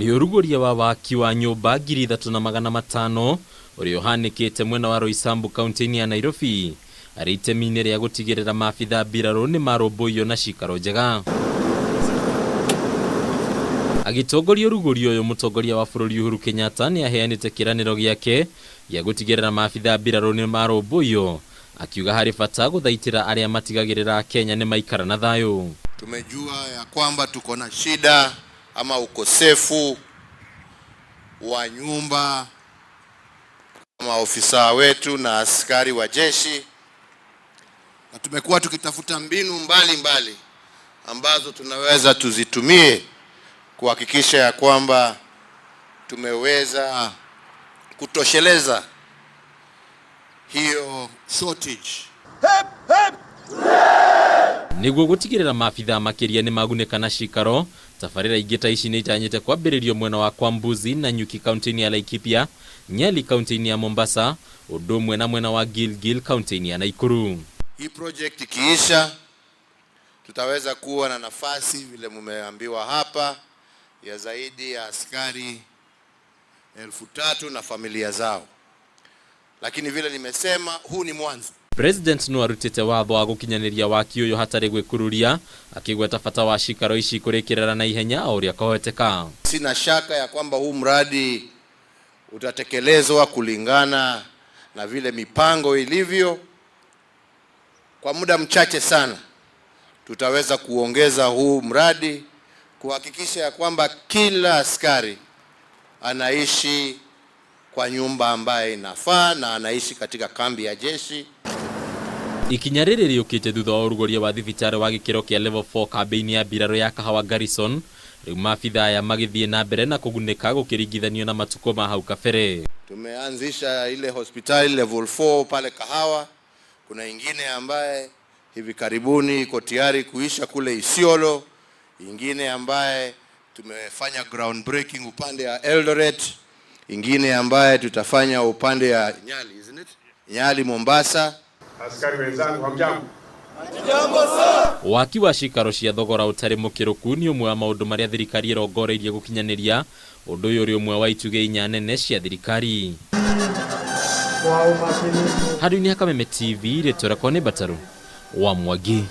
Nĩ ũrugũria wa waki wa nyũmba 3500 ũrĩa ũhanĩkĩte mwena wa Roysambu kaunti-inĩ ya Nairobi arĩ itemi-inĩ rĩa gũtigĩrĩra maabitha mbirarũ nĩ marũmbũiyo na cikaro njega. Agĩtongoria ũrugũria ũyũ, mũtongoria wa bũrũri Uhuru Kenyatta nĩ aheanĩte kĩĩranĩro gĩake gĩa gũtigĩrĩra maabitha mbirarũ nĩ marũmbũiyo, akiuga harĩ bata gũthaitĩra arĩa matigagĩrĩra Kenya nĩ maikara na thayũ. Tumejua ya kwamba tuko na shida ama ukosefu wa nyumba maofisa wetu na askari wa jeshi, na tumekuwa tukitafuta mbinu mbalimbali mbali ambazo tunaweza tuzitumie kuhakikisha ya kwamba tumeweza kutosheleza hiyo shortage. Nĩguo gũtigĩrĩra maabitha makĩria nĩ magunĩka na cikaro, tabarĩra ingĩ ta ici nĩ itanyĩte kwambĩrĩrio mwena wa Kwambuzi na Nyuki kaunti-inĩ ya Laikipia, Nyali kaunti-inĩ ya Mombasa, ũndũ ũmwe na mwena wa Gilgil kaunti-inĩ ya Nakuru. Hii project ikiisha, tutaweza kuwa na nafasi vile mumeambiwa hapa ya zaidi ya askari 3000 na familia zao, lakini vile nimesema, huu ni mwanzo. President no arutĩte watho wa gũkinyanĩria waki ũyũ hatarĩ gwĩkururia, akĩgweta bata wa cikaro ici kũrĩkĩrĩra na ihenya o ũrĩa kwahoteka. Sina shaka ya kwamba huu mradi utatekelezwa kulingana na vile mipango ilivyo. Kwa muda mchache sana tutaweza kuongeza huu mradi kuhakikisha ya kwamba kila askari anaishi kwa nyumba ambaye inafaa na anaishi katika kambi ya jeshi. Ikinya rĩrĩ rĩũkĩte thutha wa ũrugũria wa thibitarĩ wa gĩkĩro kĩa level 4 kambĩ-inĩ ya mbirarũ ya Kahawa Garrison. Rĩu maabitha aya magĩthiĩ na mbere na kũgunĩka gũkĩringithanio na matukũ ma hau kabere. Tumeanzisha ile hospitali level 4 pale Kahawa. Kuna ingine ambaye hivi karibuni iko tayari kuisha kule Isiolo, ingine ambaye tumefanya ground breaking upande ya Eldoret, ingine ambaye tutafanya upande ya Nyali, isn't it? Nyali, Mombasa. Askari wenzangu, hamjambo? Waki wa cikaro cia thogora ũtarĩ mũkĩrũku nĩ ũmwe wa maũndũ marĩa thirikari ĩrongoreirie gũkinyanĩria. Ũndũ ũyũ ũrĩ ũmwe wa itugĩ inya nene cia thirikari. Handũ-inĩ ha Kameme TV, rĩtwa rĩakwa nĩ Mbataru wa Mwangi.